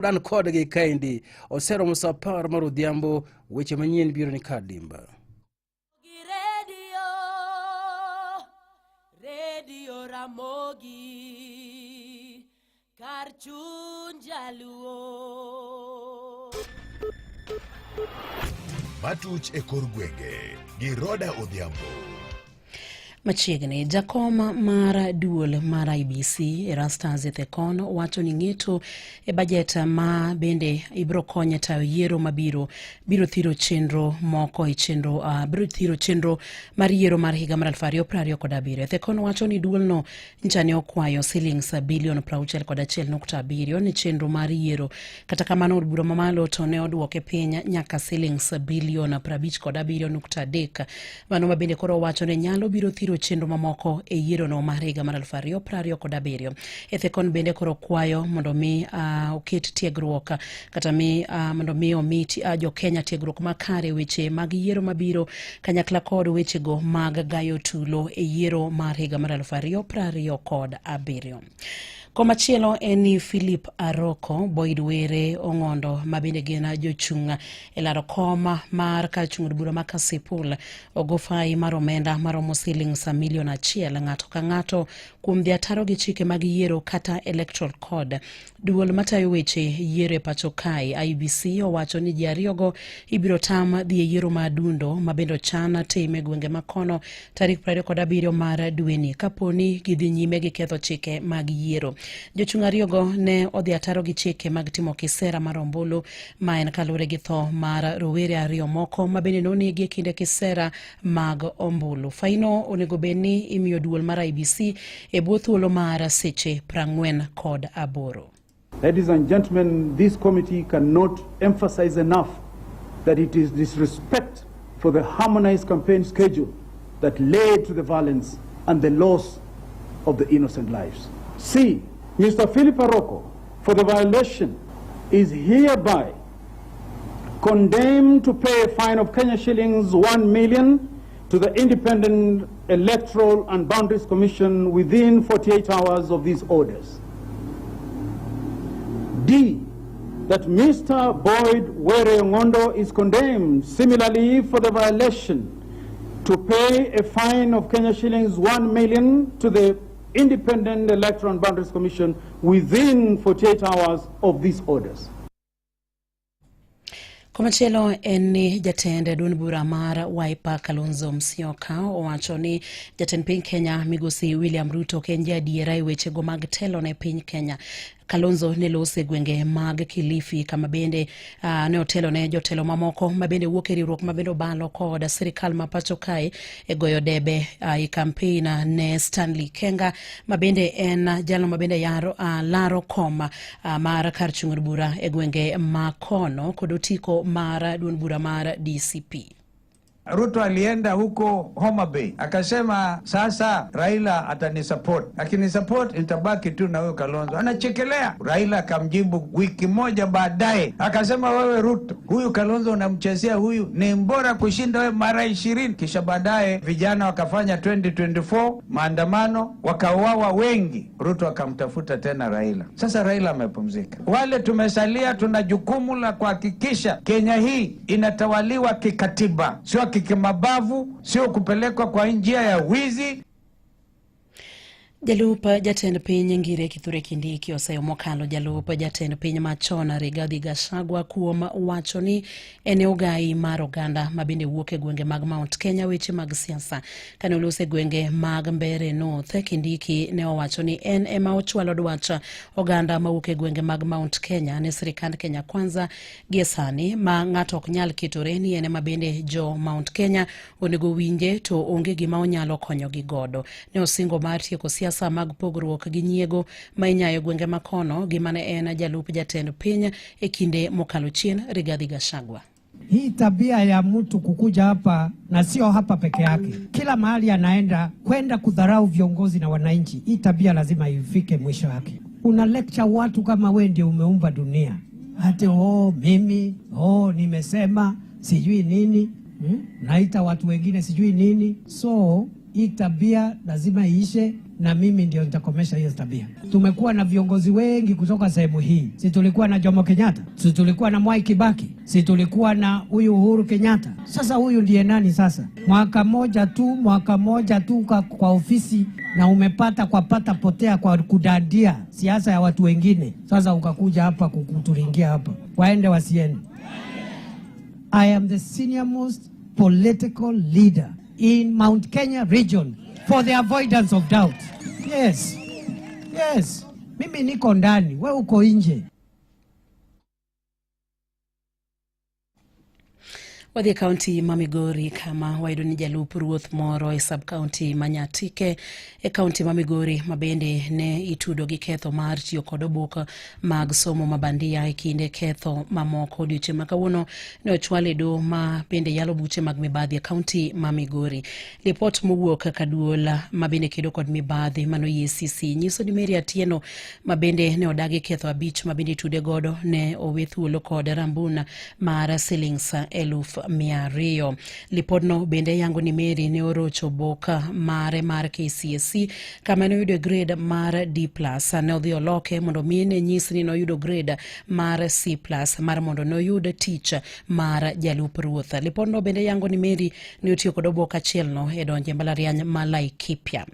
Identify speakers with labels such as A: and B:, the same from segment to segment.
A: Dan kodgi kaendi oseromo sa 10 mar odhiambo, weche manyien biro ni kar dimba.
B: Radio, Radio Ramogi, kar chuny jaluo.
C: Matuch e kor gwenge gi Roda Odhiambo.
D: Machiegni, jakom mar duol mar IEBC Erastus Ethekon wacho ni ng'eto e bajet ma bende ibiro konye tayo yiero mabiro biro thiro chenro moko e chenro biro thiro chenro mar yiero mar higa mar 2027. Ethekon wacho ni duolno ncha ne okwayo silings bilion 61.7 ne chenro mar yiero. Kata kamano, od bura mamalo to ne odwoke piny nyaka silings bilion 57.3. Mano ma bende koro wacho ni nyalo biro thiro chenro mamoko e yierono mar higa mar 2027. Ethekon bende koro kwayo mondo mi oket tiegruok kata mi mondo mi omi jo Kenya tiegruok makare weche mag yiero mabiro kanyakla kod wechego mag gayo tulo e yiero mar higa mar 2027. Komachielo en ni Philip Aroko, Boyd Were Ong'ondo ma bende gin jochung' e laro kom mar kar chung' od bura ma Kasipul ogo fai mar omenda maromo silings milion 1 ng'ato ka ng'ato kuom dhi ataro gi chike mag yiero kata electoral code. Duol matayo weche yiero e pacho kae IEBC owacho ni ji ariyogo ibiro tam dhi e yiero ma adundo ma bende ochan tim e gwenge ma kono tarik 27 mar dweni kapo ni gidhi nyime gi ketho chike mag yiero. Jochung' ariyogo ne odhi ataro gi chike mag timo kisera mar ombulu ma en kaluwore gi tho mar rowere ariyo moko ma bende nonegi e kinde kisera mag ombulu. Faino onego bed ni imiyo duol mar IEBC e bwo thuolo mar seche 48.
E: Ladies and gentlemen, this committee cannot emphasize enough that it is disrespect for the harmonized campaign schedule that led to the violence and the loss of the innocent lives. C, Mr. Philip Aroko, for the violation, is hereby condemned to pay a fine of Kenya shillings 1 million to the Independent Electoral and Boundaries Commission within 48 hours of these orders. D, that Mr. Boyd Were Ong'ondo is condemned similarly for the violation to pay a fine of Kenya shillings 1 million to the Independent Electoral and Boundaries Commission within 48 hours of these orders.
D: Komachielo en ni jatend duond bura mar Wiper Kalonzo Musyoka owacho ni jatend piny Kenya migosi William Ruto ok en jaadiera e wechego mag telo ne piny Kenya. Kalonzo ne lose e gwenge mag Kilifi kama bende ne otelo ne jotelo mamoko ma bende wuok e riwruok ma bende obalo kod sirikal ma pacho kae e goyo debe e kampein ne Stanley Kenga ma bende en jalno ma bende yaro, laro kom mar kar chung' od bura e gwenge ma kono kod otiko mar duond bura mar DCP.
F: Ruto alienda huko Homa Bay akasema, sasa Raila atanisupport, akinisupport nitabaki tu na huyo Kalonzo. Anachekelea. Raila akamjibu wiki moja baadaye akasema, wewe Ruto, huyu Kalonzo unamchezea huyu ni mbora kushinda wewe mara 20. Kisha baadaye vijana wakafanya 2024 maandamano, wakauawa wengi. Ruto akamtafuta tena Raila. Sasa Raila amepumzika. Wale tumesalia tuna jukumu la kuhakikisha Kenya hii inatawaliwa kikatiba, sio kimabavu, sio kupelekwa kwa njia ya wizi.
D: Jalup jatend piny Ngire Kithure Kindiki oseyo mokalo jalup jatend piny machon Rigathi Gachagua kuom wacho ni en e ogai mar oganda ma bende wuok e gwenge mag Mount Kenya weche mag siasa. Kane oloso e gwenge mag Mbeere North, Kindiki ne owacho ni en ema ochwalo dwach oganda mawuok e gwenge mag Mount Kenya ne sirikand Kenya Kwanza gie sani ma ng'ato ok nyal ketore ni en ema bende jo Mount Kenya onego winje to onge gima onyalo konyogi godo. Ne osingo mar tieko siasa mag pogruok gi nyiego ma inyayo gwenge makono gi mane en jalup jatend piny e kinde mokalo chien Rigathi Gachagua.
G: Hii tabia ya mtu kukuja hapa na sio hapa peke yake, kila mahali anaenda kwenda kudharau viongozi na wananchi, hii tabia lazima ifike mwisho wake. Una lecture watu kama we ndio umeumba dunia, ati oh, mimi oh, nimesema sijui nini, Naita watu wengine sijui nini. So Hii tabia lazima iishe, na mimi ndio nitakomesha hiyo tabia. Tumekuwa na viongozi wengi kutoka sehemu hii, si tulikuwa na Jomo Kenyatta, si tulikuwa na Mwai Kibaki, si tulikuwa na huyu Uhuru Kenyatta. Sasa huyu ndiye nani sasa? Mwaka moja tu, mwaka moja tu kwa ofisi na umepata kwa pata potea kwa kudandia siasa ya watu wengine. Sasa ukakuja hapa kuturingia hapa, waende wasiende. I am the senior most political leader in Mount Kenya region for the avoidance of doubt. Yes. Yes. Mimi niko ndani, we uko nje.
D: Wadhi e kaunti ma Migori kama wayudo ni jalup ruoth moro e sub kaunti ma Nyatike e kaunti ma Migori ma bende ne itudo gi ketho mar tiyo kod obok mag somo ma bandia e kinde ketho mamoko. Odiochieng' ma kawuono ne ochwal e doho ma bende yalo buche mag mibadhi e kaunti ma Migori. Lipot mowuok ka duol ma bende kedo kod mibadhi mano EACC nyiso ni Mary Atieno ma bende ne odagi ketho 5 ma bende itude godo ne owe thuolo kod rambun mar silings 200,000. Lipodno bende yango ni Mary ne orocho obok mare mar KCSE kama ne oyudo grade mar D+. Ne odhi oloke mondo mi ne nyis ni noyudo grade mar C+ mar mondo noyud tich mar jalup ruoth. Lipodno bende yango ni Mary ne otiyo kod obok achielno e donjo e mbalariany ma Laikipia.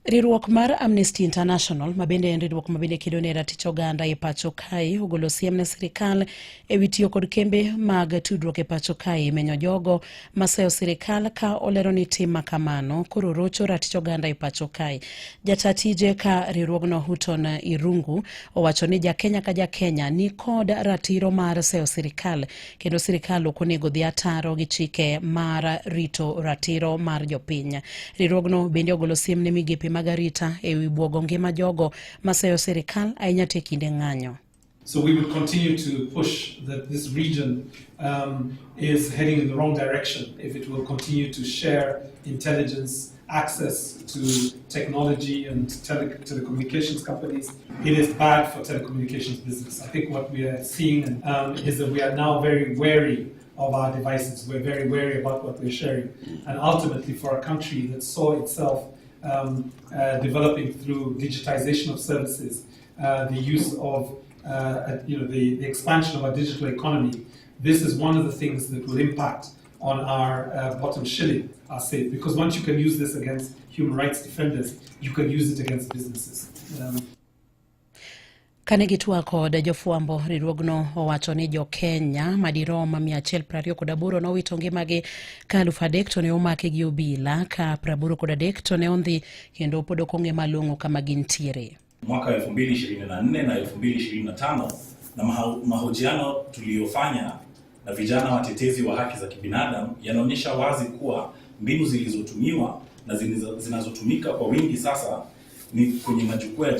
D: Riwruok mar Amnesty International ma bende en riwruok ma bende kedo ne ratich oganda e pacho kae ogolo siem ne sirikal e wi tiyo kod kembe mag tudruok e pacho kae menyo jogo maseyo sirikal ka olero ni tim ma kamano koro rocho ratich oganda e pacho kae. Jata tije ka riwruogno Houghton Irungu owacho ni jakenya ka jakenya ni kod ratiro mar seyo sirikal kendo sirikal ok onego dhi ataro gi chike mar rito ratiro mar jopiny. Riwruogno bende ogolo siem ne migepe mag arita e wi buogo ngima jogo maseyo sirikal ahinya to e kinde ng'anyo.
H: So we would continue to push that this region is heading in the wrong direction if it will continue to share intelligence, access to technology and telecommunications companies. It is bad for telecommunications business. I think what we are seeing is that we are now very wary of our devices. We're very wary about what we're sharing. And ultimately for a country that saw itself developing through digitization of services, the use of the expansion of our digital economy, this is one of the things that will impact on our bottom shilling, I say, because once you can use this against human rights defenders, you can use it against businesses.
D: Kane gitwak kod jofwambo, riwruogno owacho ni jo-Kenya madirom 128 nowito ngimagi ka 3,000 to ne omaki gi obila ka 83 to ne ondhi kendo pod ok ong'e malong'o kama gintiere.
I: Mwaka 2024 na 2025 na mahojiano tuliyofanya na vijana watetezi wa haki za kibinadamu yanaonyesha wazi kuwa mbinu zilizotumiwa na zinazotumika kwa wingi sasa ni kwenye majukwaa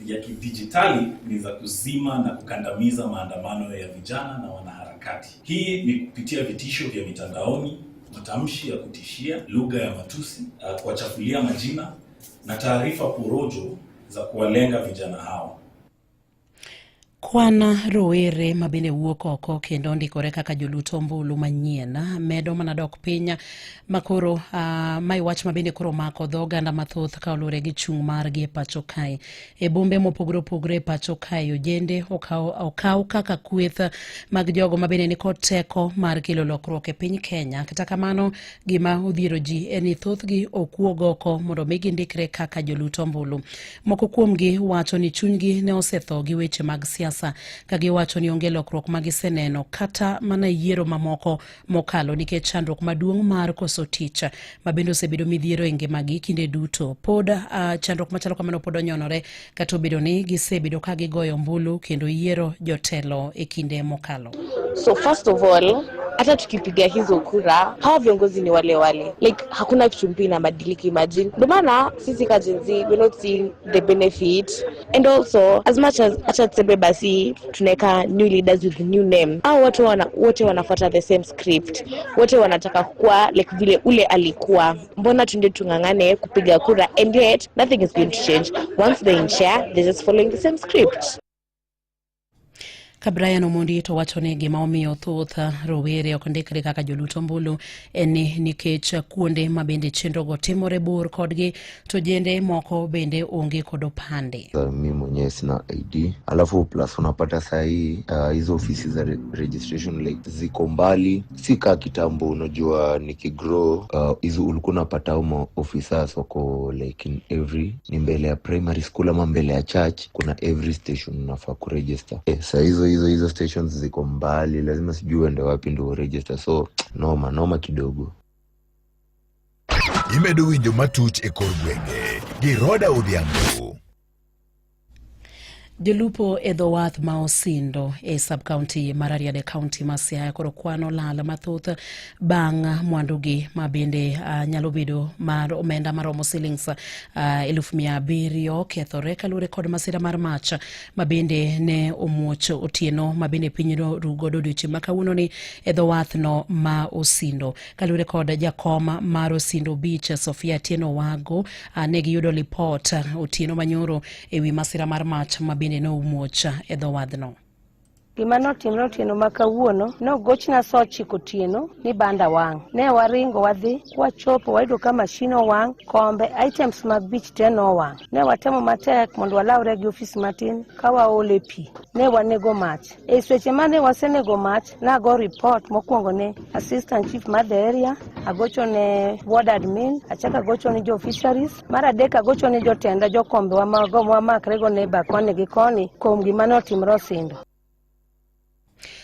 I: ya kidijitali ni za kuzima na kukandamiza maandamano ya vijana na wanaharakati. Hii ni kupitia vitisho vya mitandaoni, matamshi ya kutishia, lugha ya matusi, kuwachafulia majina na taarifa porojo za kuwalenga vijana hao.
D: Kwan rowere ma bende wuok oko kendo ondikore kaka jolut ombulu manyien medo mana dok piny makoro mae wach ma bende koro omako dho oganda mathoth ka oluwore gi chung' margi e pacho kae. E bombe mopogore opogore e pacho kae ojende okaw kaka kweth mag jogo ma bende nikod teko mar kelo lokruok e piny Kenya. Kata kamano gima odhiero ji en ni thothgi ok wuog oko mondo mi gindikre kaka jolut ombulu. Moko kuomgi wacho ni chunygi ne osetho gi weche mag siasa ka giwacho ni onge lokruok ma giseneno kata mana yiero mamoko mokalo nikech chandruok maduong' mar koso tich ma bende osebedo midhiero e ngimagi kinde duto. Pod chandruok machalo kamano pod onyonore kata obedo ni gisebedo ka gigoyo ombulu kendo yiero jotelo e kinde mokalo.
J: So first of all, hata tukipiga hizo kura hawa viongozi ni wale wale, like hakuna kitu mpya inabadilika. Imagine ndio maana sisi ka Gen Z we're not seeing the benefit, and also as much as acha tuseme basi tunaweka new leaders with new name, hao watu wote wanafuata the same script, wote wanataka kuwa like vile ule alikuwa. Mbona tunde tung'ang'ane kupiga kura and yet nothing is going to change. Once they're in chair, they're just following the same script.
D: Ka Brian Omondi to wacho ni gima omiyo thoth rowere ok ndikre kaka jolut ombulu en ni nikech kuonde ma bende chenrogo timore bor kodgi to jende moko bende onge kod opande.
K: Mi mwenyewe sina ID, alafu plus unapata sahii hizo ofisi za registration like ziko mbali, si kaa kitambo. Unajua nikigrow hizo ulikuwa unapata hao officers wako like in every, ni mbele ya primary school ama mbele ya church, kuna every station unafaa kuregister. Saa hizo stations ziko mbali, lazima sijui uende wapi ndio uregister, so noma kidogo.
C: Imedo winjo matuch e kor gwenge gi Roda Odhiambo.
D: Jolupo e dho wath ma Osindo e sub-county mar Rarieda e county ma Siaya koro kwano lal mathoth bang' mwandugi ma bende nyalo bedo mar omenda maromo silings 700,000 kethore kaluwore kod masira mar mach ma bende ne omuoch otieno ma bende piny rugodo odiochieng' ma kawuononi e dho wath no ma Osindo. Kaluwore kod jakom mar Osindo Beach Sofia Atieno Wago, ne giyudo lipot otieno manyoro ewi masira mar mach ma bende ne omuoch e dho wadhno.
L: Gima notimre otieno ma kawuono, nogochna sa 9 otieno ni banda wang'. Ne waringo wadhi, kwachopo wayudo ka mashin owang', kombe, items mag beach te nowang'. Ne watemo matek mondo walawre gi ofis matin ka waole pi. Ne wanego mach. E seche mane wasenego mach, nago report mokwongo ne assistant chief mar the area, agocho ne ward admin, achako agocho ne jo fisheries, mar adek agocho ne jotenda jokombewa mago mwamakre go neighbor koni gi koni kuom gima notimre Osindo.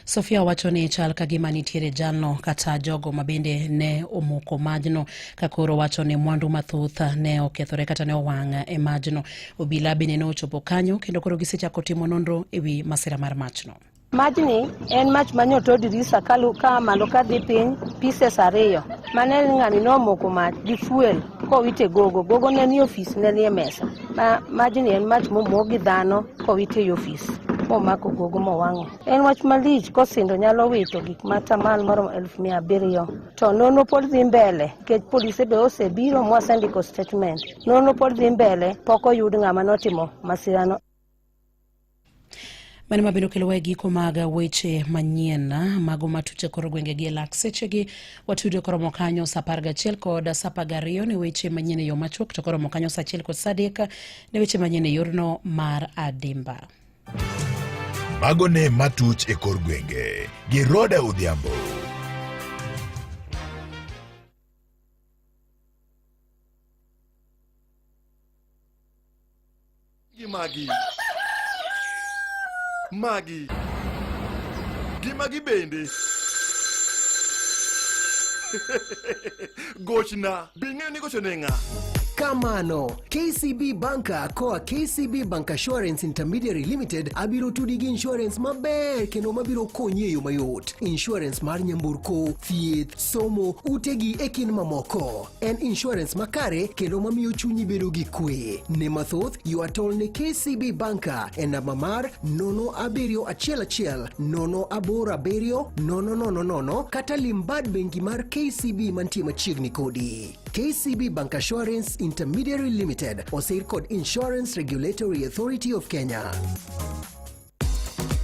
D: Sofia wacho ni chal ka gima nitiere jalno kata jogo ma bende ne omoko majno, ka koro wacho ni mwandu mathoth ne okethore kata ne owang' e majno. Obila bende ne ochopo kanyo kendo koro gisechako timo nonro ewi masira mar machno.
L: Majni en mach manyoto dirisa ka malo kadhi piny pieces 2. Mane ng'ani nomoko mach gi fuel kowite gogo. Gogo ne ni ofis, ne ni e mesa. Majni en mach momok gi dhano kowite e ofis. Momako gogo mowang'o. En wach malich kosindo nyalo wito gik matamal moromo 700,000. To nonro pod dhi mbele nikech polise be osebiro mwasendiko statement. Nonro pod dhi mbele, pok oyud ng'ama notimo masirano.
D: Mano mabiro kelowa e giko mag weche manyien mago matuche kor gwenge gi e lak sechegi. Watudo koromo kanyo sa 11 kod sa 12 ne weche manyien e yo machuok, to koromo kanyo sa 1 kod sa 3 ne weche manyien e yorno mar adimba.
C: Mago ne matuch e kor gwenge gi Roda Odhiambo.
M: Gi magi gi magi bende gochna bing'eyo ni gocho ne ng'a.
N: Kamano, KCB Banka koa KCB Bank Assurance Intermediary Limited abiro tudi gi insurance maber kendo mabiro konyi e yo mayot. Insurance mar nyamburko, thieth, somo, utegi e kind mamoko. En insurance makare kendo mamiyo chunyi bedo gi kwe. Ne mathoth, ywa tol ne KCB Banka e namba mar 0711 087 000 kata lim bad bengi mar KCB mantie machiegni kodi. KCB Bank Assurance Intermediary Limited osir kod Insurance Regulatory Authority of Kenya.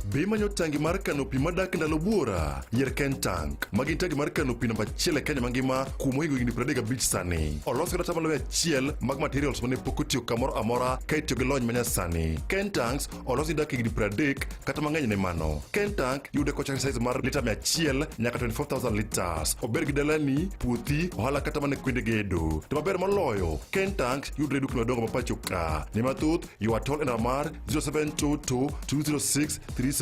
M: Be imanyo tangi mar kano pi madak ndalo buora? Yier Ken Tank. Magi tangi mar kano pi namba 1 e Kenya mangima kuom ohingo higni 35 sani. Olos kod atamalo 1 mag materials mane pok otiyo kamoro amora ka itiyo gi lony manyasani. Ken Tanks olos gi dak higni 30 kata mang'eny ne mano. Ken Tank yude kochakre size mar lita 100 nyaka 24,000 liters. Ober gi dalani, puothi, ohala kata mana kuonde gedo. To maber moloyo, Ken Tank yudre e dukni madongo ma pacho ka. Ne mathoth, ywa tol e namba mar 0722 206 378.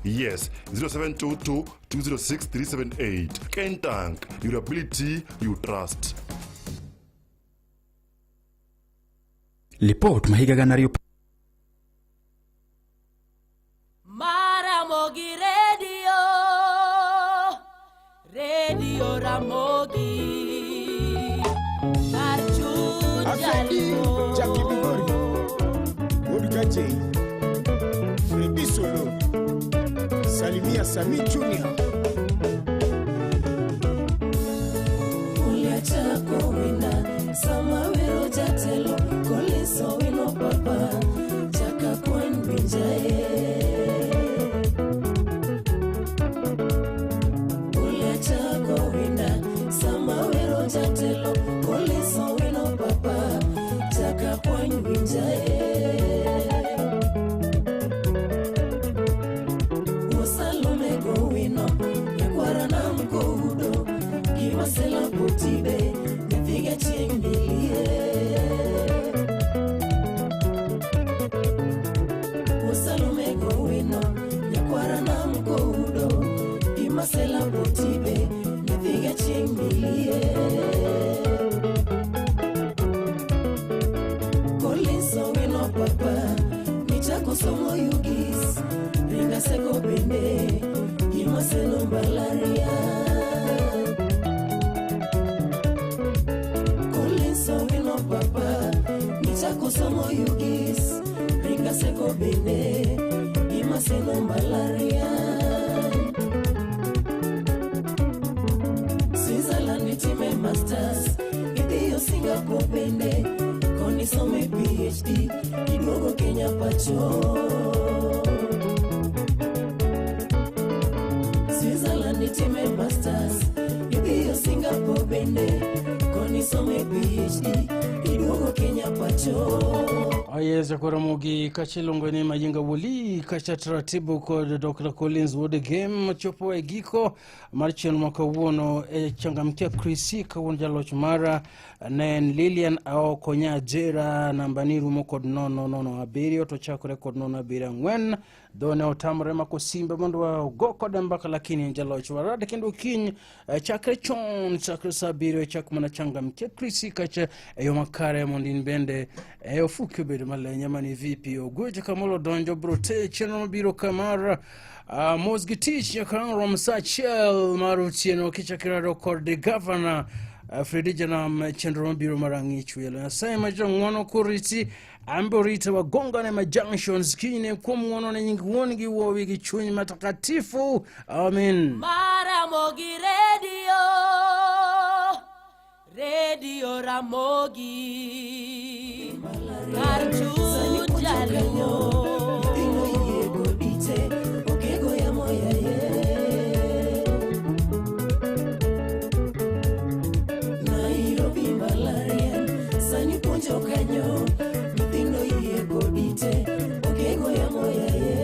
M: Yes, 0722 206 378. Ken Tank, your ability you trust.
O: Lipot ma higa 2000
B: Maramogi Radio, Radio Ramogi, kar chuny
P: Afendi
B: jaluo.
P: Jackie Bigori Wuod Kajei Fredi Solo Salimia Sami Junior.
B: Uliachako wina sama wero jatelo koliso wino papa chaka kwan winjae. bende gi Maseno mbalariany. Switzerland itime masters, idhiyo Singapore bende koni some PhD, iduogo Kenya pacho. Switzerland itime masters, idhiyo Singapore bende koni some PhD, iduogo Kenya pacho.
A: Ayeza Ramogi kachiluongo ni Mayinga Woli kacha taratibu kod Dr. Collins Wuod Game chopo e giko mar chenro ma kawuono e changamkia Krisi. Kawuono jaloch mara ne en Lilian Aoko Nyajera, namba ni rumo kod 007 to chakore kod 074. Dhone otamore mako simbe mondo wago kode mbaka, lakini en jaloch warad kendo kiny chakre chon, chakre saa 7 chak mana changamkia Krisi kacha e yo makare mondo in bende e ofuki obed maleny mani vipi ogwecho kamolo donjo bro te chenro mabiro kamar mos gi tich nyaka ang' rom sa 1 mar otieno kichakirado kod gavana Fredi Janam, chenro mabiro mar ang'ich welo. Nyasaye ma jang'wono koriti ambe orito wagongane ma junctions kinyne kuom ng'wono ne nying wuon gi wuowi gi chuny matakatifu, amen.
B: Maramogi Radio, Radio Ramogi, kar chuny jaluo. Nairobi mbalariany, sani puonjo kanyo, nyithindo yie kodi te, okego yamo yaye.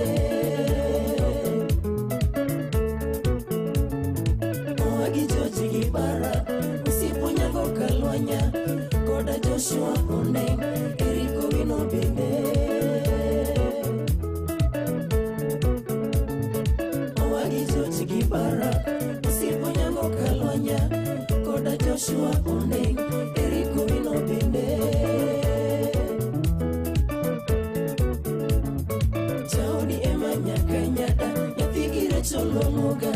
B: Oa gi George gi Bara, Osipo Nyango Kalwanya, koda Joshua Ondeng, Eric Owino bende. Oa gi George gi Bara, Osipo Nyango Kalwanya, koda Joshua Ondeng, Eric Owino bende. Jaodi ema nyaka nyada, nyathi gi Rachel Omuga,